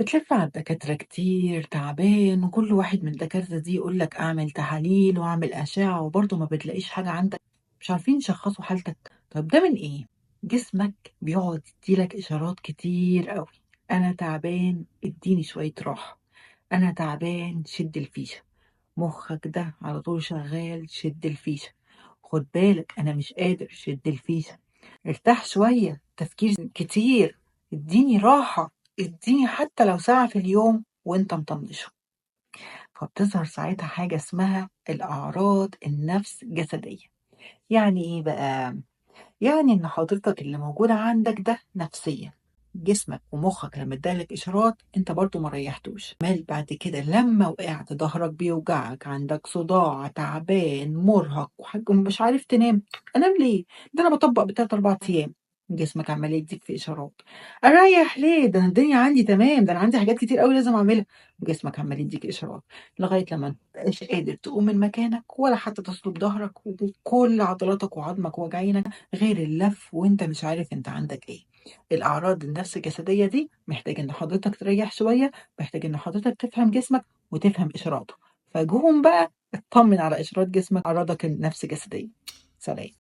بتلف على الدكاترة كتير، تعبان، وكل واحد من الدكاترة دي يقول لك أعمل تحاليل وأعمل أشعة، وبرضه ما بتلاقيش حاجة عندك، مش عارفين يشخصوا حالتك. طب ده من إيه؟ جسمك بيقعد يديلك إشارات كتير قوي. أنا تعبان اديني شوية راحة، أنا تعبان شد الفيشة. مخك ده على طول شغال، شد الفيشة. خد بالك أنا مش قادر، شد الفيشة. ارتاح شوية، تفكير كتير، اديني راحة، اديني حتى لو ساعة في اليوم وانت مطنشه. فبتظهر ساعتها حاجة اسمها الأعراض النفس جسدية. يعني ايه بقى؟ يعني ان حضرتك اللي موجود عندك ده نفسيا، جسمك ومخك لما ادالك اشارات انت برضو ما ريحتوش. مال بعد كده لما وقعت ظهرك بيوجعك، عندك صداع، تعبان، مرهق، وحاجة مش عارف تنام. انام ليه؟ ده انا بطبق بتلات اربع ايام. جسمك عمال يديك في اشارات. اريح ليه؟ ده أنا الدنيا عندي تمام، ده انا عندي حاجات كتير قوي لازم اعملها. جسمك عمال يديك اشارات لغايه لما متبقاش قادر تقوم من مكانك ولا حتى تصلب ظهرك، وكل عضلاتك وعظمك وجعينك غير اللف، وانت مش عارف انت عندك ايه. الاعراض النفس الجسديه دي محتاج ان حضرتك تريح شويه، محتاج ان حضرتك تفهم جسمك وتفهم اشاراته. فجوهم بقى اطمن على اشارات جسمك، اعراضك النفس الجسديه. سلام.